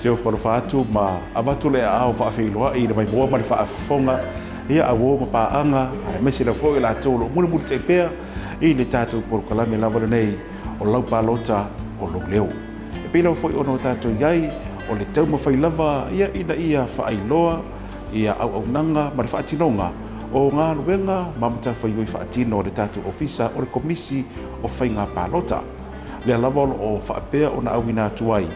Seu alofa atu ma avatu le aao faafeiloai i le maimoa ma le faafofoga ia auo ma paaga aemaise lava foi i latou o lo o mulimulitai pea i le tatou polokalame lava lenei o lau palota o lou leo. E pei lava foi ona o tatou i ai o le taumafai lava ia ina ia faailoa ia auaunaga ma le faatinoga o galuega ma matafaioi faatino a le tatou Ofisa o le Komisi o Faiga Palota. Lea lava o lo o faapea ona auina atu ai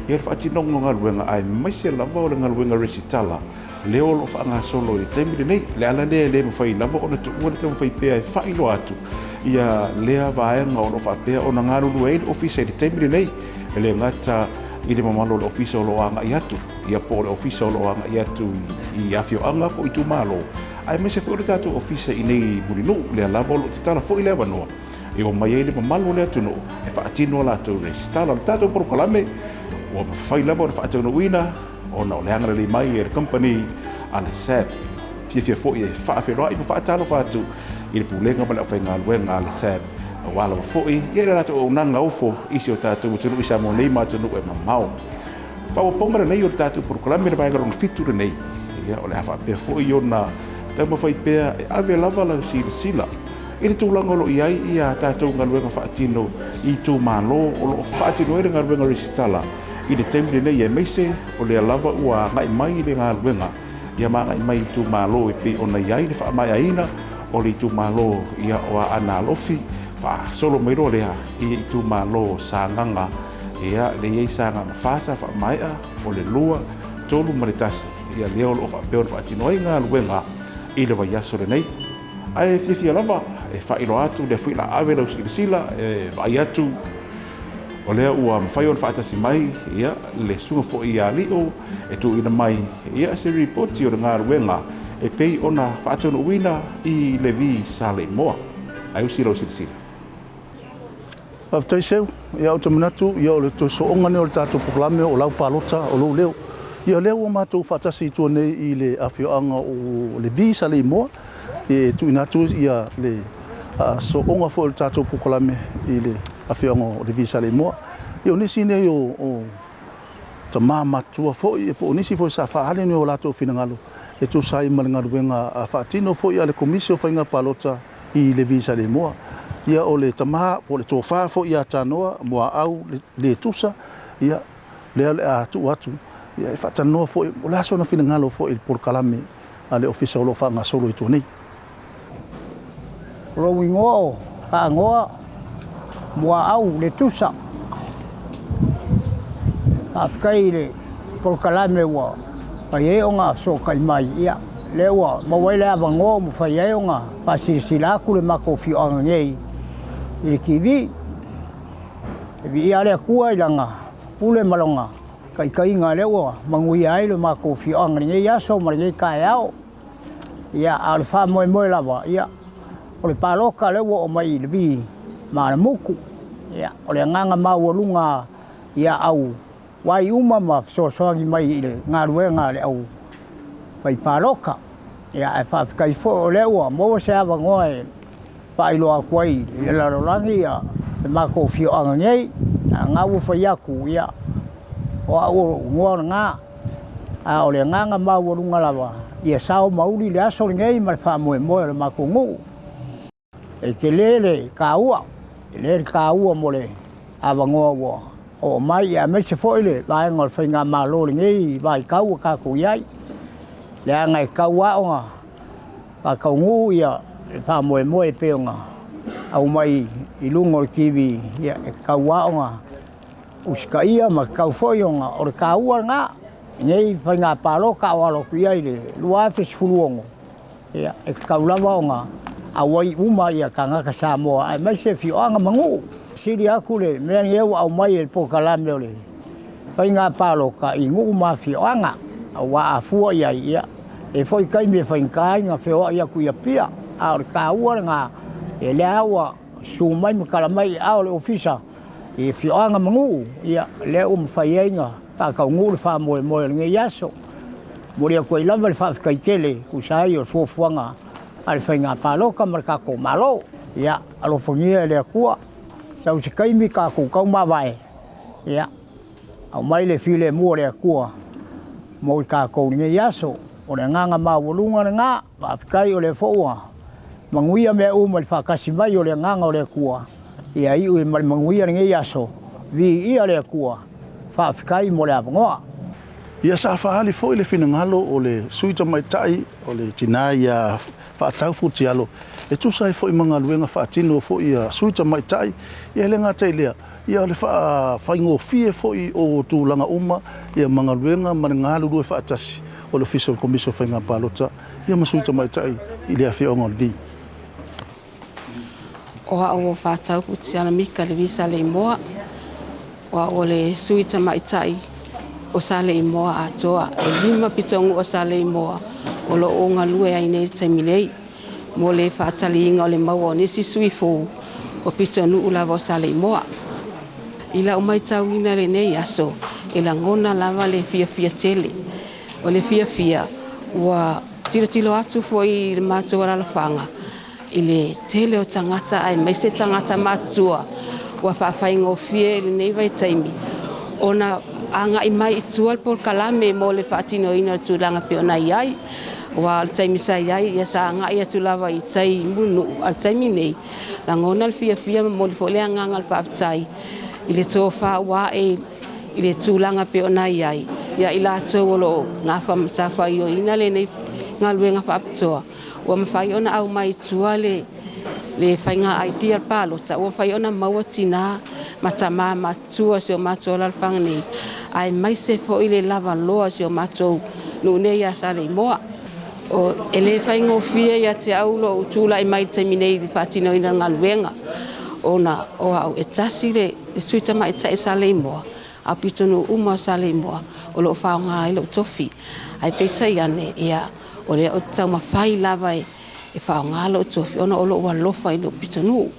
ia le faatinoga o galuega aemaise lava o le galuega resitala lea o lo o faagasolo i le taimi lenei. O le ala lea e le mafai lava ona tuua le taumafai pea e faailoa atu ia lea vaega o lo o faapea ona galulue ai le Ofisa i le taimi lenei, e le gata i le mamalu o le Ofisa o lo o agai atu, ia po o le Ofisa o lo o agai atu i afioaga po o itumalo, aemaise foi o le tatou Ofisa i inei i Mulinuu, lea lava o lo o tatala foi le avanoa e omai ai le mamalu o le atunuu e faatino a latou resitala. O le tatou polokalame ua mafai lava ona faataunuuina ona o le agalelei mai e le kamupani a le SAB. Fiafia foi e faafeiloai ma faatalofa atu i le Pulega ma le aufaigaluega a le SAB aua lava foi ia le latou auaunaga ofo i si o tatou atunuu i Samoa nei ma atunuu e mamao. Faaopoopoga lenei o le tatou polokalame le vaega lona 7 lenei, ia o le a faapea foi ona taumafai pea e ave lava lau silasila i le tulaga o lo o i ai ia tatou galuega faatino i itumalo o lo o faatino ai le galuega resitala i le taimi lenei, aemaise o lea lava ua agai mai le galuega ia ma agai mai i itumalo e pei ona i ai le faamaeaina o le itumalo ia o Aana Alofi, faasolo mai loa lea i itumalo o Sagaga, ia lea e i ai Sagaga 4 sa faamaea, o le 2, 3 ma le 1, ia lea o lo o faapea ona faatino ai galuega i le vaiaso lenei. Ae fiafia lava e faailoa atu lea foi la ave lau silasila e vaai atu o lea ua mafai ona faatasi mai ia le susuga foi ia Lio e tuuina mai ia se ripoti o le galuega e pei ona faataunuuina i Levi Saleimoa. Ae usi lau silasila. Faafetai Seu, ia ou te manatu ia o le toe sooga lenei o le tatou polokalame o lau palota o lou leo. Ia o lea ua matou faatasi i tua nei i le afioaga o Levi Saleimoa e tuuina atu ia le sooga foi o le tatou polokalame i le afioaga o Levi Saleimoa. Ia o nisi nei o tama matutua foi po o nisi foi sa faaali ni o latou finagalo e tusa ai ma le galuega faatino foi a le Komisi o Faiga Palota i Levi Saleimoa. Ia o le tama po o le tofa foi ia Tanoa Muaau Letusa, ia lea o le a tuu atu ia e faatalanoa foi o le a sona finagalo foi i le polokalame a le Ofisa o lo o faagasolo i tua nei. O lou igoa o Taanoa Muaau Letusa. Faafetai i le polokalame ua mafai ai ona fesootai mai, ia lea ua maua ai le avanoa ua mafai ai ona faasilasila atu le matou afioaga nei i le TV. E viia le Atua i Lana pule ma Lona taitaiga lea ua manuia ai le matou afioaga i lenei aso ma lenei taeao. Ia, a o le faamoemoe lava, ia, o le palota lea ua oo mai i le vi Malamutu. Ia, o le agaga maualuga ia au wai uma ma fesoasoani mai i le galuega a le au fai palota. Ia, ae faafetai foi o lea ua maua se avanoa e faailoa atu ai i le lalolagi ia le matou afioaga nei. A na ua fai atu, ia, o au o lou igoa lena. A o le agaga maualuga lava, ia sao ma uli le aso lenei ma le faamoemoe o le matou nuu. E tele le taua, tele le taua mo le avanoa ua oo mai, aemaise foi le vaega o le faigamalo i lenei vaitau ua tatou i ai, leaga e tatau lava ona faataunuu le faamoemoe e pei ona aumai i luga o le TV, ia e tatau lava ona usitaia ma tatau foi ona, o le taua lena i nei faiga palota a o alo atu i ai i le 2016, ia, e tatau lava ona auai uma tagata Samoa aemaise afioaga ma nuu. Sili atu le mea lenei ua aumai e le polokalame o le faiga palota i nuu ma afioaga, aua a fua i ai, ia, e i ai foi taimi e faigata ai ona feoai atu i Apia, a o le taua lena, ia lea ua susu mai ma tala mai i aao o le Ofisa i afioaga ma nuu, ia, lea ua mafai ai ona faataunuu le faamoemoe o lenei aso. Momoli atu ai lava le faafetai tele e tusa ai o le fuafuaga a le faiga palota ma le tatou Malo. Ia, alofagia e le Atua, sau se taimi tatou taumavae, ia. Aumai le filemu o le Atua mo i tatou i lenei aso. O le agaga maualuga lena, faafetai o lea foi ua manuia mea uma i le faatasi mai o le agaga o le Atua, ia iu ma le manuia lenei aso, viia le Atua, faafetai mo le avanoa. Ia sa faaali foi le finagalo o le Sui Tamaitai o le tina ia Faatau Futialo e tusa ai foi ma galuega faatino foi a Sui Tamaitai, ia e le gata i lea, ia o le faafaigofie foi o tulaga uma ia ma galuega ma le galulue faatasi o le Ofisa o le Komisi o Faiga Palota ia ma Sui Tamaitai i le afioaga o Levi. O au o Faatau Futialo Mika Levi Saleimoa. O au o le sui tamaitai o Saleimoa atoa. E 5 pitonuu o Saleimoa o lo o galue ai nei i le taimi nei mo le faataliina o le maua o nisi sui fou o pitonuu lava o Saleimoa. I lau matauina i lenei aso, e lagona lava le fiafia tele. O le fiafia ua tilotilo atu foi i le matou alalafaga i le tele o tagata aemaise tagata matutua ua faafaigofie i lenei vaitaimi ona agai mai i tua le polokalame mo le faatinoina o le tulaga e pei ona i ai. Aua o le taimi sa i ai, ia sa agai atu lava i tai i Mulinuu, a o le taimi nei, lagona le fiafia ma momoli foi le agaga o le faafetai i le tofa ua ae i le tulaga e pei ona i ai ia i latou o lo o nafa ma matafaioi lenei galuega faapitoa. Ua mafai ona aumai i tua le le faiga ID a le palota, ua mafai ona maua tina ma tama matutua o si o matou alalafaga nei, aemaise foi le lavaloa o si o matou nuu nei ia Saleimoa. O, e le faigofie ia te au lou tulai mai i le taimi nei i le faatinoina o le galuega, ona o au e tasi le sui tamaitai Saleimoa, a o pitonuu uma o Saleimoa o lo o faaaoga ai lou tofi. Ae peitai ane, ia, o lea ou te taumafai lava e faaaoga lou tofi ona o lou alofa i lou pitonuu.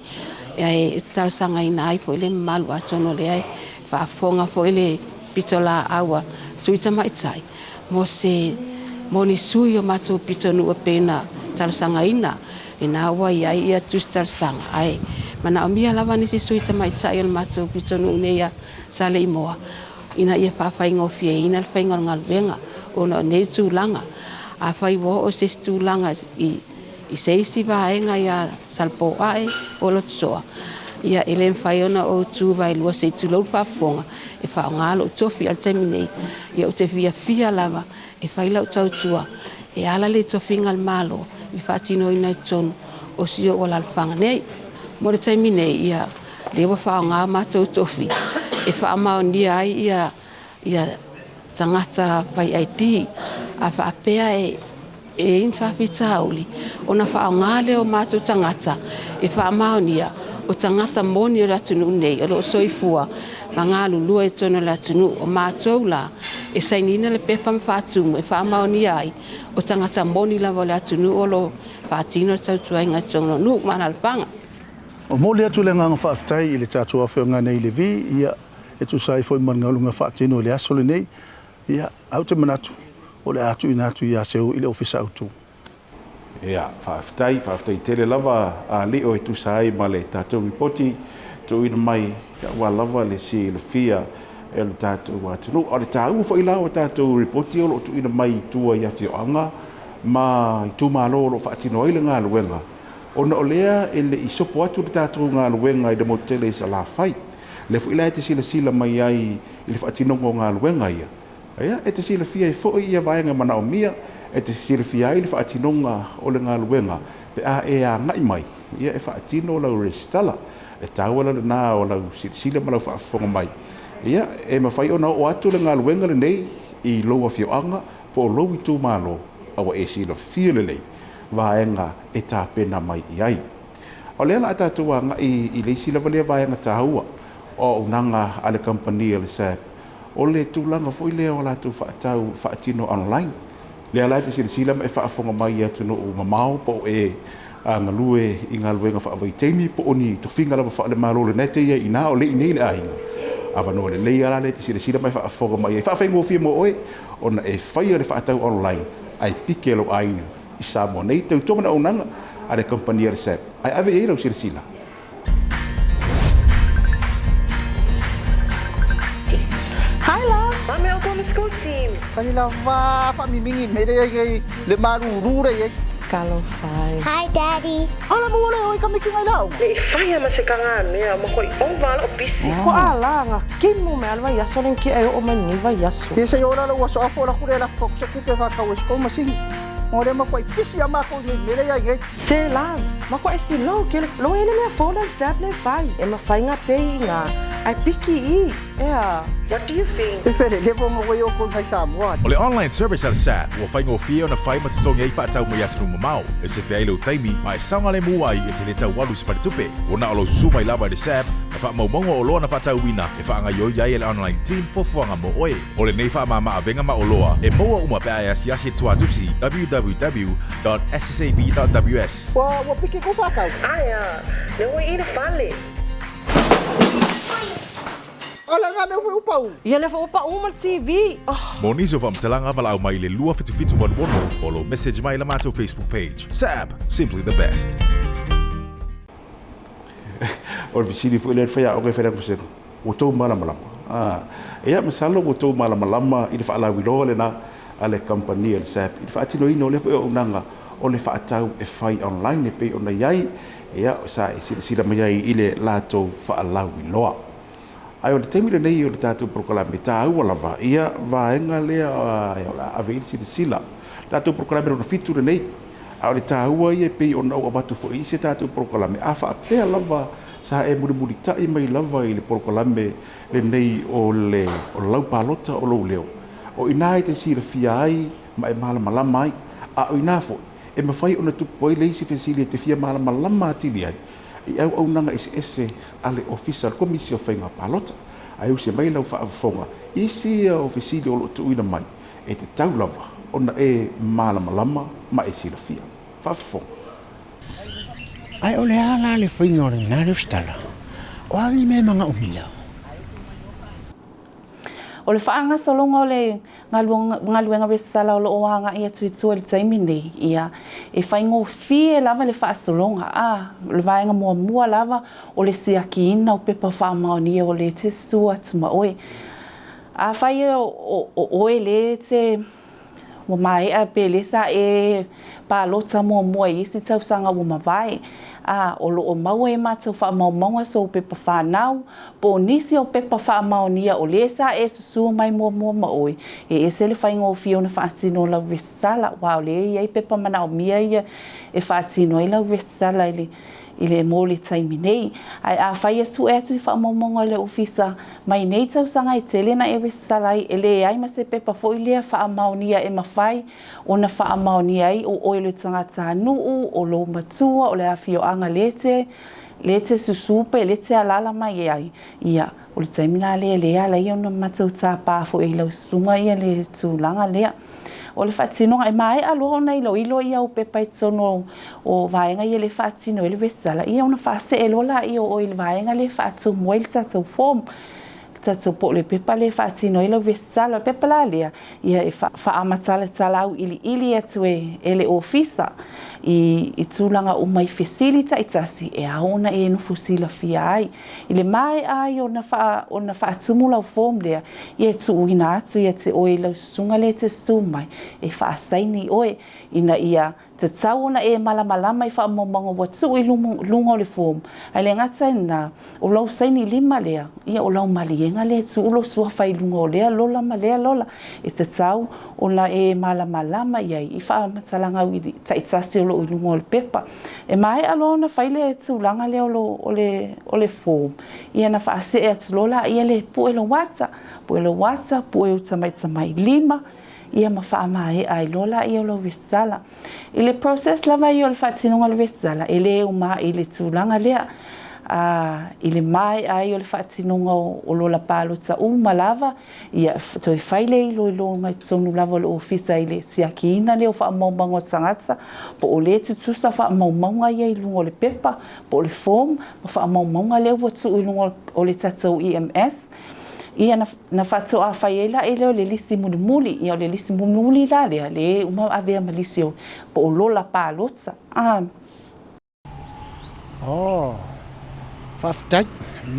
Ae talosagaina ai foi le mamalu atonu o lea e faafofoga foi le pitolaau a sui tamaitai mo se mo ni sui o matou pitonuu e pei ona talosagaina. Lena ua i ai ia tusi talosaga ae manaomia lava nisi sui tamaitai o le matou pitonuu nei ia Saleimoa ina ia faafaigofieina le faiga o le galuega ona o nei tulaga. Afai ua oo i se isi tulaga i se isi vaega ia Salepoae po o Lotosoa, ia e le mafai ona ou tu vaelua se i tulou le faafofoga e faaaoga lou tofi. A o le taimi nei, ia ou te fiafia lava e fai lau tautua e ala i le tofiga a le Malo i le faatinoina i totonu o si ou alaalafaga nei. Mo le taimi nei, ia, lea ua faaaoga o matou tofi e faamaonia ai ia ia tagata fai ID. A faapea e e i ai ni faafitauli, ona faaaoga lea o matou tagata e faamaonia o tagata moni o le atunuu nei o lo o soifua ma galulue i totonu o le atunuu. O matou la e sainiina le pepa ma faatumu e faamaonia ai o tagata moni lava o le atunuu o lo o faatino le tautuaina i totonu o nuu ma alaalafaga. Momoli atu le agaga faafetai i le tatou afioaga nei i Levi, ia, e tusa ai foi ma le galuega faatino i le aso lenei. Ia, ae ou te manatu, o le a tuuina atu ia Seu i le Ofisa Autu. Ia, faafetai, faafetai tele lava a Lio e tusa ai ma le tatou lipoti tuuina mai aua lava le silafia e le tatou atunuu. A o le taua foi la o tatou lipoti o lo o tuuina mai i tua i afioaga ma itumalo o lo o faatino ai le galuega, ona o lea e le i sopo atu le tatou galuega i le motu tele i Salafai. O lea foi la e te silasila mai ai i le faatinoga o galuega ia, ia e te silafia ai foi ia vaega manaomia, e te silafia ai le faatinoga o le galuega pe a e agai mai ia e faatino lau resitala. E taua la lena o lau silasila ma lau faafofoga mai, ia e mafai ona oo atu le galuega lenei i lou afioaga po o lou itumalo, a ua e silafia lelei vaega e tapena mai i ai. O lea o le a tatou agai i le isi lava lea vaega taua o auaunaga a le kamupani a le SAB, o le tulaga foi lea o latou faatau faatino online. Lea la e te silasila ma e faafofoga mai i atunuu mamao po o e galue i galuega faavaitaimi po o ni tofiga lava faale-Malo lena e te i ai i ina o lea i inei i le aiga. Avanoa lelei lava la lea e te silasila ma e faafofoga mai ai. Faafaigofie mo oe ona e faia le faatau online ae pike lou aiga i Samoa nei. Tautua ma le auaunaga a le kamupani a le SAB ae ave i ai lau silasila. Hi Fai la va faamimigi mea lea i ai le malulu lea i ai. Talofa e. Hi Daddy. Ala mo le oi ka miki ngai lao. Ne i faia ma se kagamea, ma koi ova la'u pisi. Ko a la nga kimu me ale vaiaso le nki e oo mai lenei vaiaso. Ia se ola lau aso afo la kule la fo se kupe fa kau e masini. Mo le ma koi pisi a ma ko nei mele ia nei. Se la, ma ko e si lo ke lo ele mea fo le sap le fai. E ma fai nga pei nga ai piki i. Ea. What do you think? E fele le vonga wei o kon fai Samoa. O le online service a le SAP ua faigofie ona fai ma totogi ai faatau mai atunuu mamao. E sefe ai lou taimi ma e saogalemu ai e te le taualu i se faletupe. Ua na o lou susu mai lava i le SAP ma faamaumauga o oloa na faatauina e faagaoioi ai e le online team fuafuaga mo oe. O lenei faamama-avega ma oloa e maua uma pe a e asiasi i le tuatusi www.ssab.ws. Ua ua piki kou whakau. Ae a, le oi i le fale. Ola nga mea foi upau. Ia lea foi ua pau ma le TV. Oh. Mo nisi o faamatalaga valaau mai i le 27786 o lou message mai i la matou Facebook page. Sab! Simply the best. O le fesili foi lea i le faiaoga e fai atu vasega, ua tou malamalama. A, ia masalo ua tou malamalama i le faalauiloa lena a le kamupani a le SAP i le faatinoina o lea foi auaunaga o le faatau e fai online e pei ona i ai, ia, sa e silasila mai ai i le latou faalauiloa. Ae o le taimi lenei o le tatou polokalame, taua lava ia vaega lea o le a ave i ai le silasila. Le tatou polokalame lona fitu lenei, a o le taua ia e pei ona ou avatu foi i se tatou polokalame, a faapea lava sa e mulimulitai mai lava i le polokalame lenei o le o lau palota o lou leo, o i ina e te silafia ai ma e malamalama ai, a o ina foi e mafai ona tupu ai le isi fesili e te fia malamalama atili ai i auaunaga eseese a le Ofisa o le Komisi o Faiga Palota. Ae usi mai lau faafofoga i isi ia o fesili o lo o tuuina mai, e tatau lava ona e malamalama ma e silafia. Faafofoga. Ae o le a la le faiga o lena lesitala? O a ni mea e manaomia? O le faagasologa o le galuega resitala o lo o agai atu i tua i le taimi nei, ia, e faigofie lava le faasologa, a, o le vaega muamua lava o le siakiina o pepa faamaonia o le te susu atu ma oe. Afai o oe le e te Ua maea pe le sa e palota muamua i isi tausaga ua mavae, a o lo o maua e matou faamaumauga sou pepa whanau, po o nisi o pepa faamaonia o le sa e susu mai muamua ma oe, e ese le faigofie ona faatino o lau resitala, aua o lea e i ai pepa manaomia ia e faatino ai lau resitala i le i le mo le taimi nei. Ae afai e sue atu i faamaumauga o le ofisa mai nei tausaga e tele na e resitala ai, e leai ma se pepa foi lea faamaonia e mafai ona faamaonia ai o oe le tagatanuu, o lou matua, o le afioaga le te le te susu pe le te alaala mai ai, ia, o le taimi la lea e le ala ai ona matou tapa foi i lau susuga ia le tulaga lea. O le faatinoga, e maea loa ona iloilo ia au pepa i totonu o vaega ia le faatino ai le resitala, ia ona faasee loa laia o oe i le vaega lea e faatumu ai le tatou form, le tatou po o le pepa lea e faatino ai lau resitala. O le pepa la lea, ia e faamatalatala auiliili atu e le ofisa i tulaga uma i fesili taitasi e ao ona e nofo silafia ai. I le maea ai ona ona faatumu lau form lea, ia e tuuina atu ia te oe i lau susuga lea e te susu mai e faasaini oe ina ia tatau ona e malamalama i faamaumauga ua tuu i luga o le form. Ae le gata i lena, o lau saini lima lea, ia o lau maliega lea e tuu lou suafa i luga o lea lola ma lea lola, e tatau ona e malamalama i ai i faamatalaga taitasi o lo o i luga o le pepa. E maea loa ona fai le tulaga lea o le, o le form, ia ona faasee atu loa laia le pue lou ata, pue lou ata, pue ou tamaitamailima, ia ma faamaea ai loa laia o lau resitala. I le process lava ia o le faatinoga o le resitala, e le uma i le tulaga lea. A, i le maea ai o le faatinoga o lola palota uma lava, Ia toe fai le iloiloga i totonu lava o le ofisa i le siakiina lea o faamaumauga o tagata, po o le tutusa faamaumauga ia i luga o le pepa, po o le form, ma faamaumauga lea ua tuu i luga o le tatou EMS. Ia na, na faatoa fai ai la e lea o le lisi mulimuli. Ia o le lisi mulimuli la lea, le uma avea ma lisi o, po o lola palota. Ah. Oh, faafetai,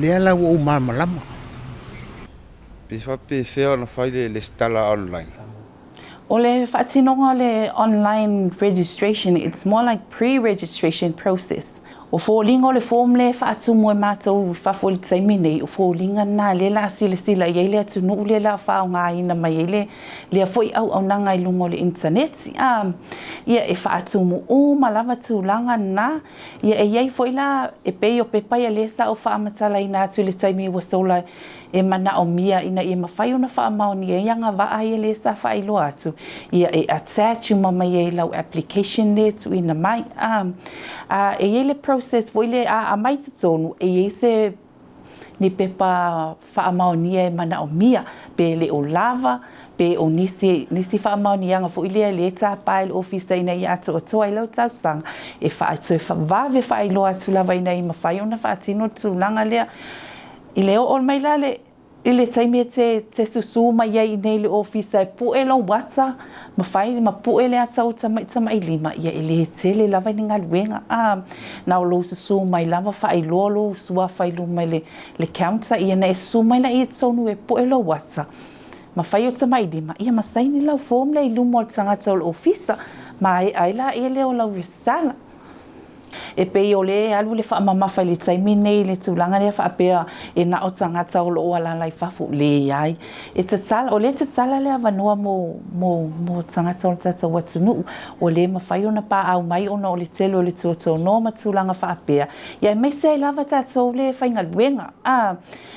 lea la ua ou malamalama. Pe faapefea ona fai le lesitala online? O le faatinoga o le online registration, it's more like pre-registration process. O foliga o le form lea e faatumu e matou i fafo i le taimi nei, o foliga na lea la silasila i ai le atunuu lea la faaaogaina mai ai le lea foi auaunaga i luga o le initaneti. A, ia e faatumu uma lava tulaga na. Ia e i ai foi la e pei o pepa ia lea sa ou faamatalaina atu i le taimi ua sola e manaomia ina ia mafai ona faamaonia ai agavaa ia lea sa faailoa atu, ia e attach uma mai ai i lau application lea e tuuina mai. A, a e i ai le process foi lea a aumai i totonu, e i ai se ni pepa faamaonia e manaomia, pe le o lava, pe o nisi, nisi faamaoniaga foi lea lea e tapa e le Ofisa ina ia atoatoa ai lau talosaga, e faa, toe vave faailoa atu lava ina ia mafai ona faatino le tulaga lea. I le oo mai la le, i le taimi e te, te susū mai ai i inei i le ofisa e pue lou ata, ma fai, ma pue le ata o tamaitamailima, ia e le tele lava ni galuega. A, na o lou susū mai lava faailoa lou suafa i luma i le, le counter, ia na e susū mai lea i totonu e pue lou ata, ma fai o tamailima, ia ma saini lau form lea i luma o le tagata o le ofisa, maea ai laia lea o lau resitala. E pei o lea e alu le faamamafa i le taimi lenei i le tulaga lea faapea e na o tagata o lo o alaala i fafo. Leai. E tatala, o lea e tatala le avanoa mo, mo, mo tagata o le tatou atunuu. Ua le mafai ona paau mai ona o le tele o le tuatuanoa ma tulaga faapea, ia aemaise ai lava tatou le faigaluega. A,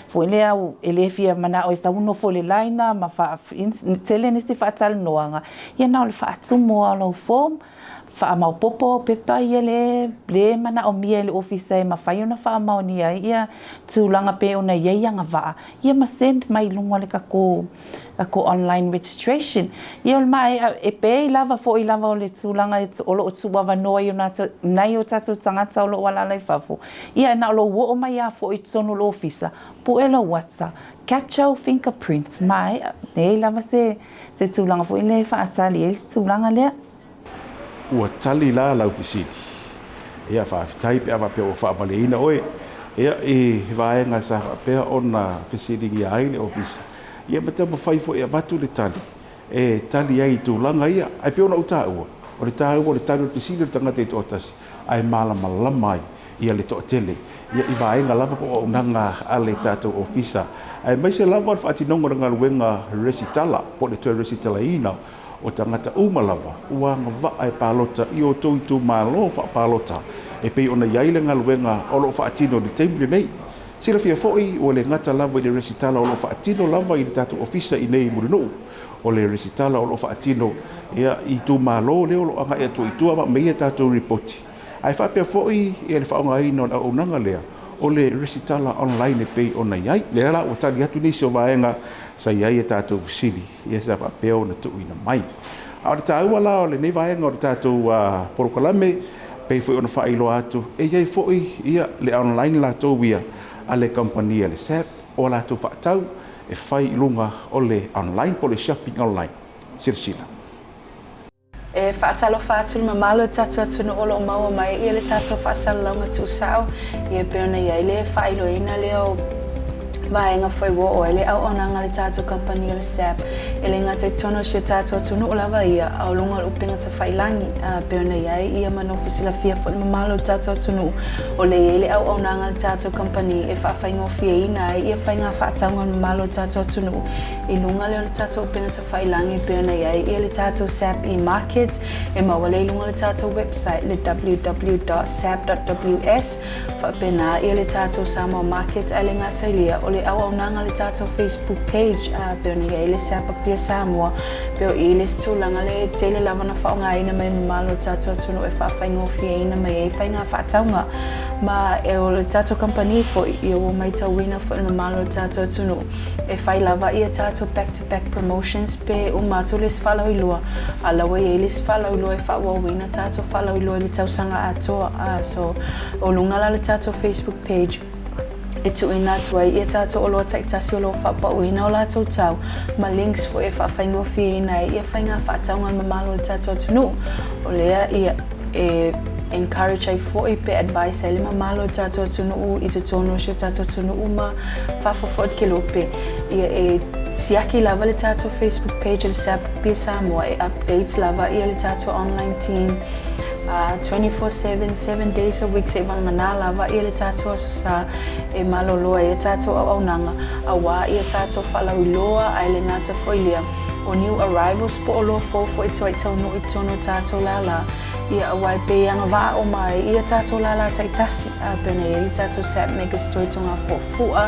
foi lea e le fia manao e sau nofo i le laina ma faa, tele nisi faatalanoaga, ia na o le faatumu lava o lau form, Faamaopopo au pepa ia le le manaomia e le Ofisa e mafai ona faamaonia ai ia tulaga pei ona i ai agavaa ia ma send mai i luga o le tatou tatou online registration. Ia o le maea e pei lava foi lava o le tulaga o lo o tuuavanoa i nai o tatou tagata o lo o alaala i fafo, ia na o lou oo mai lava foi i totonu o le Ofisa, pue lou ata, capture au fingerprints, maea, leai lava se se tulaga foi lea e faatali ai le tulaga lea. Ua tali la lau fesili. Ia, faafetai pe a faapea ua faamalieina oe. Ia, i vaega sa faapea ona fesiligia ai le Ofisa, ia ma taumafai foi e avatu le tali e tali ai i tulaga ia. Ae pei ona ou taua, o le taua o le tali o le fesili o le tagata e toatasi, ae malamalama ai ia le toatele ia i vaega lava po o auaunaga a le tatou Ofisa, aemaise lava o le faatinoga o le galuega resitala po o le toe resitalaina o tagata uma lava ua agavaa e palota i outou itumalo faapalota e pei ona i ai le galuega o lo o faatino i le taimi lenei. Silafia foi ua le gata lava i le resitala o lo o faatino lava i le tatou Ofisa i nei i Mulinuu, o le resitala o lo o faatino i itumalo lea o lo o agai atu i tua ma aumai a tatou lipoti. Ae faapea foi le faaaogaina o le auaunaga lea o le resitala online e pei ona i ai. Lea la ua tali atu nisi o vaega sa i ai a tatou fesili ia sa faapea ona tuuina mai. A o le taua la o lenei vaega o le tatou polokalame, pei foi ona faailoa atu, e i ai foi ia le online latou ia a le kamupani a le SAP o a latou faatau e fai i luga o le online po o le shopping online. Silasila. E faatalofa atu le mamalu o le tatou atunuu o lo o maua mai ia le tatou faasalalauga tuusao, ia pei ona i ai le faailoaina lea o vaega foi ua oo ai le auaunaga a le tatou kamupani o le SAP. E le gata i totonu o si o tatou atunuu lava ia, a o luga o le upega tafailangi, a pei ona i ai ia manofi silafia foi le mamalu o le tatou atunuu o lea i ai le auaunaga a le tatou kamupani e faafaigofieina ai ia faiga faatauga o le mamalu o le tatou atunuu i luga lea o le tatou upega Tafailangi e pei ona i ai ia le tatou SAP eMarket, e maua lea i luga o le tatou website le www.sap.ws, faapena ia le tatou Samoa Market ae le gata i lea, o le auaunaga a le tatou Facebook page a pei ona i ai le SAP Apia Samoa, pei o i le isi tulaga lea e tele lava ona faaaogaina mai e mamalu o le tatou atunuu e faafaigofieina mai ai faiga faatauga ma o le tatou kamupani foi ia ua maitauina foi le mamalu o le tatou atunuu e fai lava ia tatou back to back promotions pe uma atu le isi faalauiloa a la ua i ai le isi faalauiloa e faaauauina tatou faalauiloa i le tausaga atoa a so o luga la o le tatou Facebook page e tuuina atu ai ia tatou oloa taitasi o lo o faapauina o latou tau ma links foi e faafaigofieina ai ia faiga faatauga a le mamalu o le tatou atunuu o lea ia e encourage ai foi pe advice ai le mamalu o le tatou atunuu i totonu o si o tatou atunuu ma fafo foi o le kelope ia e Siaki lava le tatou Facebook page o le SAP Apia Samoa e updates lava ia le tatou online team 24/7, 7 days a week se'i vagana lava ia le tatou Aso Sa e malolo ai a tatou auaunaga auā ia tatou faalauiloa ae le gata foi lea o new arrivals po o loa fou foi tuai taunuu i totonu o tatou lālā ia auā e pei e agavaa uma ai ia tatou lālā taitasi a pei ona i ai le tatou SAP Mega Store i Togafuafua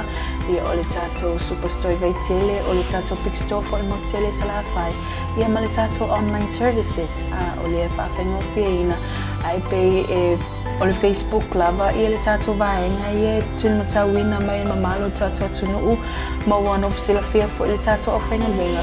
ia o le tatou Super Store i Vaitele o le tatou Big Store foi i Motele i Salafai ia ma le tatou online services a o lea e faafaigofieina ae pei e O le Facebook lava ia le tatou vaega ia e tulimatauina mai e mamalu o le tatou atunuu ma ua nofo silafia foi le tatou aufaigaluega.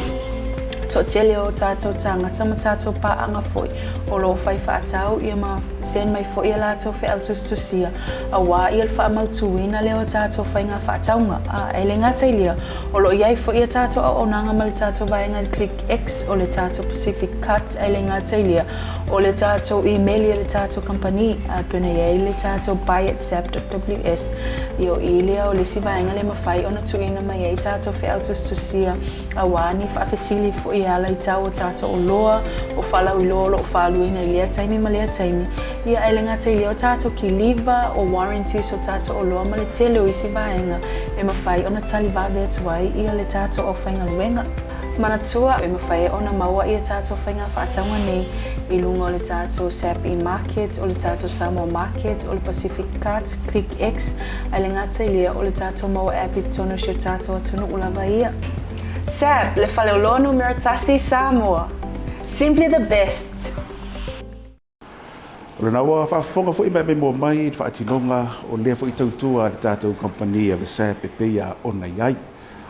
Toatele o tatou tagata ma tatou paaga foi o lo o fai faatau ia ma send mai foi a latou feau tusitusia auā ia le faamautuina lea o tatou faiga faatauga. A e le gata i lea, o lo o i ai foi a tatou auaunaga ma le tatou vaega i le Click X o le tatou Pacific Cut ae le gata i lea, O le tatou imeli a le tatou kamupani, a pei ona i ai le tatou buy@sap.ws, ia o i lea o le isi vaega lea e mafai ona tuuina mai ai tatou feau tusitusia auā ni faafesili foi e ala i tau o tatou oloa, o faalauiloa o lo o faaluina i lea taimi ma lea taimi. Ia ae le gata i lea o tatou kiliva, o warranties o tatou oloa ma le tele o isi vaega e mafai ona tali vave atu ai ia le tatou aufaigaluega. Manatua, e mafai ai ona maua ia tatou faiga faatauga nei i luga o le tatou SAP e-Market, o le tatou Samoa Market, o le Pacific Cart, Click X, ae le gata i lea, o le tatou maua app i totonu o si o tatou atunuu lava ia. SAP, le faleoloa numera tasi i Samoa! Simply the best! O lena ua faafofoga foi ma e maimoa mai i le faatinoga o lea foi tautua a le tatou kamupani a le SAP e pei a ona i ai.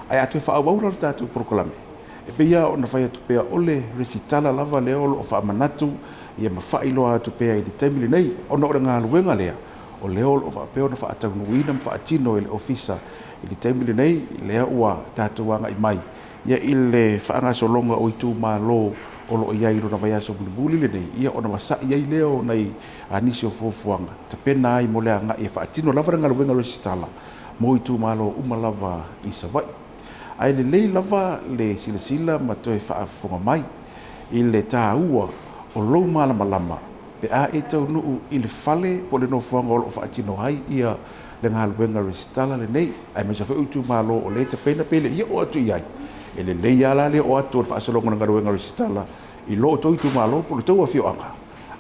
Ae a toe faaauau la le tatou polokalame, e pei a ona fai atu pea o le resitala lava lea o lo o faamanatu ia ma faailoa atu pea i le taimi lenei ona o le galuega lea o lea o lo o faapea ona faataunuuina ma faatino e le Ofisa i le taimi lenei lea ua tatou agai mai Ia i le faagasologa o itumalo o lo o i ai i lona vaiaso mulimuli lenei, ia ona vasa'i ai lea o nai nisi o fuafuaga tapena ai mo le agai e faatino lava le galuega resitala mo itumalo uma lava i Savaii. Ae lelei lava le silasila ma toe faafofoga mai i le taua o lou malamalama pe a e taunuu i le fale po o le nofoaga o lo o faatino ai ia le galuega resitala lenei, aemaise foi o itumalo o lea e tapena pe le i oo atu i ai. E lelei lava la le oo atu o le faasologa o le galuega resitala i lo outou itumalo po o le tou afioaga,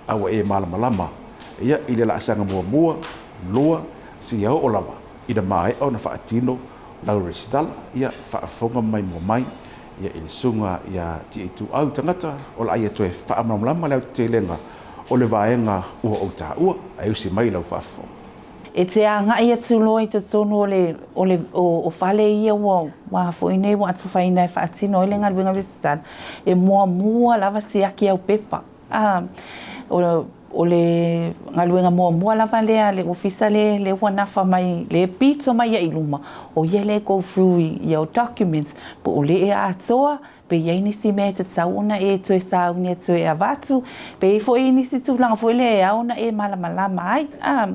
a ua e malamalama ia i le laasaga muamua, lua, seia oo lava ina maea ona faatino lau resitala. Ia faafofoga mai mua mai ia i le susuga ia Tiaituau Tagata o le a ia toe faamalamalama le aotetelega o le vaega ua ou taua, ae usi mai lau faafofoga. E te agai atu loa i totonu o le, o le, o, o fale ia ua, ua foi nei ua atofaina e faatino ai le galuega resitala, e muamua lava siaki au pepa. A, o, o le galuega muamua lava lea a le ofisa le, le ua nafa mai, le pito mai ai i luma, o ia lea e go through i, i au documents, po o le e atoa, Pe i ai nisi mea e tatau ona e toe sauni atu e avatu, pe i ai foi nisi tulaga foi lea e ao ona e malamalama ai. A,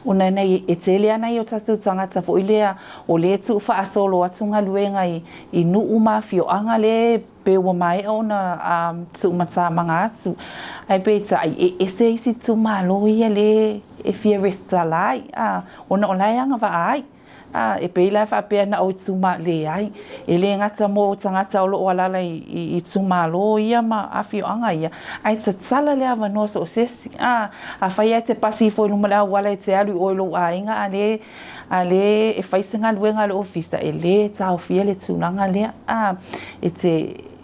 ona nei e tele ana i o tatou tagata foi lea o lea e tuu faasolo atu galuega i, i nuu ma afioaga lea pe ua maea ona a, tuumatamaga atu. Ae peitai, e ese isi itumalo ia lea e fia resitala ai, a, ona o la e agavaa ai. Ā, e pei la e faapea na o ituma, leai, e le gata mō tagata o lo o alaala i, i itumalo ia ma afioaga ia, ae tatala le avanoa so o se isi. Ā, afai lava e te pasi ifo i luma o le auala e te alu i oe i lou aiga a le, a le e fai se galuega a le ofisa, e le taofia le tulaga lea. Ā, e te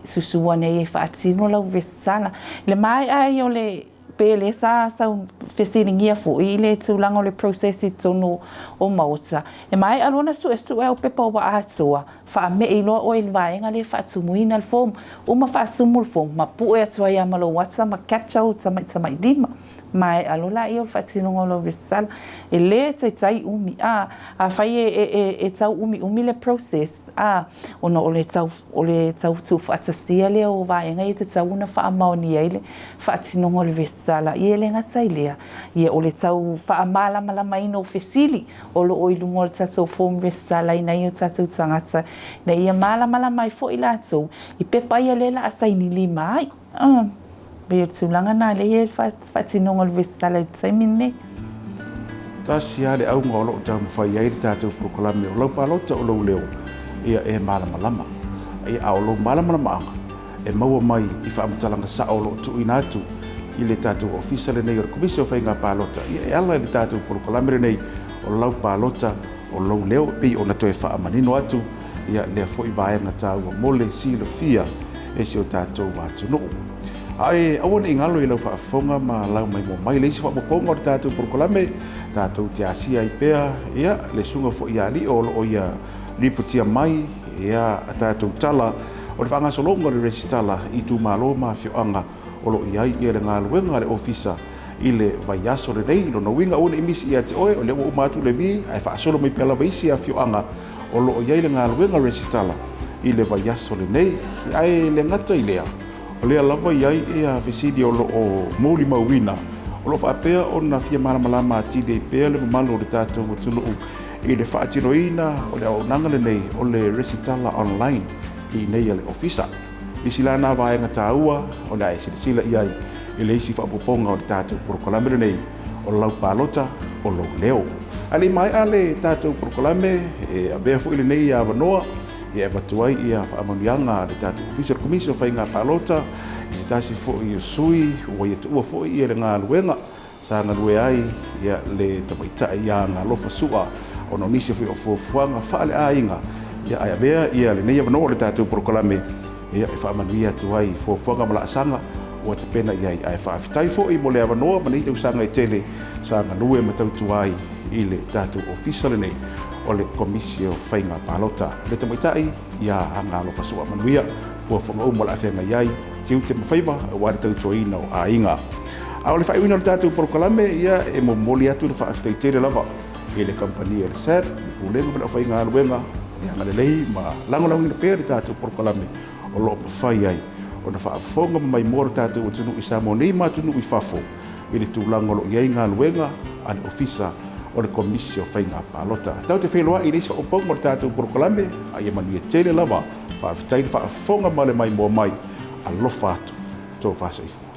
susu ane ai e faatino lau resitala. I le maea ai o le Pe le sa sau fesiligia foi i le tulaga o le process i totonu o Maota, e maea loa ona suesue au pepa ua atoa, faame'i loa oe i le vaega lea e faatumuina le form. Uma faatumu le form, mapue atu ai lava ma lou ata ma capture ou tamatamailima. Maea loa laia o le faatinoga o lau resitala. E le taitai umi, a, afai e, e, e, e tau umiumi le process, a, ona o le tau, o le tau tuufaatasia lea o vaega ia e tatau ona faamaonia ai le faatinoga o le resitala. Ia e le gata i lea, ia o le tau faamalamalamaina o fesili o lo o i luga o le tatou form resitalaina ai o tatou tagata, ina ia malamalama ai foi latou i pepa ia lea o le a saini lima ai. Umm, pei o le tulaga lena lea e i ai le faatinoga o le resitala i le taimi lenei. Tasi lava le auga o lo o taumafai ai le tatou polokalame o lau palota o lou leo, ia e malamalama. Ia, a o lou malamalamaaga, e maua mai i faamatalaga sao o lo o tuuina atu i le tatou Ofisa lenei o le Komisi o Faiga Palota, ia e ala i le tatou polokalame lenei o lau palota o lou leo, e pei ona toe faamanino atu ia lea foi vaega taua mo le silafia e si o tatou atunuu. Ae aua ne i galo i lau faafofoga ma lau maimoa mai le isi faaopoopoga o le tatou polokalame, tatou te asia ai pea ia le susuga foi ia Alio o lo o ia lipotia mai ia a tatou tala o le faagasologa o le resitala i itumalo ma afioaga o lo o i ai ia le galuega a le Ofisa i le vaiaso lenei. I lona uiga, aua ne i misi ia te oe, o lea ua uma atu le vi, ae faasolo mai pea lava isi afioaga o lo o i ai le galuega resitala i le vaiaso lenei. Ae le gata i lea, o lea lava i ai ia fesili o lo o molimauina, o lo o faapea ona fia malamalama atili ai pea le mamalu o le tatou atunuu i le faatinoina o le auaunaga lenei o le resitala online i inei a le Ofisa. Isi la na vaega taua o le a e silasila i ai i le isi faaopoopoga o le tatou polokalame lenei o lau palota o lou leo. A le i maea le tatou polokalame, e avea foi lenei avanoa e avatu ai ia faamanuiaga a le tatou Ofisa o le Komisi o Faiga Palota i se tasi foi o sui ua ia tuua foi ia le galuega Sa galue ai le tamaitai ia Galofa Sua ona o nisi foi o fuafuaga faaleaiga, ae avea lenei avanoa o le tatou polokalame e faamanuia atu ai i fuafuaga ma laasaga ua tapena i ai. Ae faafetai foi mo le avanoa ma nei tausaga e tele sa galue ma tautua ai i le tatou ofisa lenei o le Komisi o Faiga Palota. Le tamaitai ia Galofa Sua, manuia fuafuaga uma o le a feagai ai tiute ma faiva aua le tautuaina o aiga. A o le faaiuina o le tatou polokalame, ia e momoli atu le faafetai tele lava i le kamupani a le SAB, le Pulega ma le Aufaigaluega, le agalelei ma lagolagoina pea le tatou polokalame o lo o mafai ai ona faafofoga ma maimoa le tatou atunuu i Samoa nei ma atunuu i fafo i le tulaga o lo o i ai galuega a le Ofisa o le Komisi o Faiga Palota. Tatou te feiloai i le isi faaopoopoga o le tatou polokalame, a ia manuia tele lava. Faafetai le faafofoga ma le maimoa mai. Alofa atu. Tofa soifua.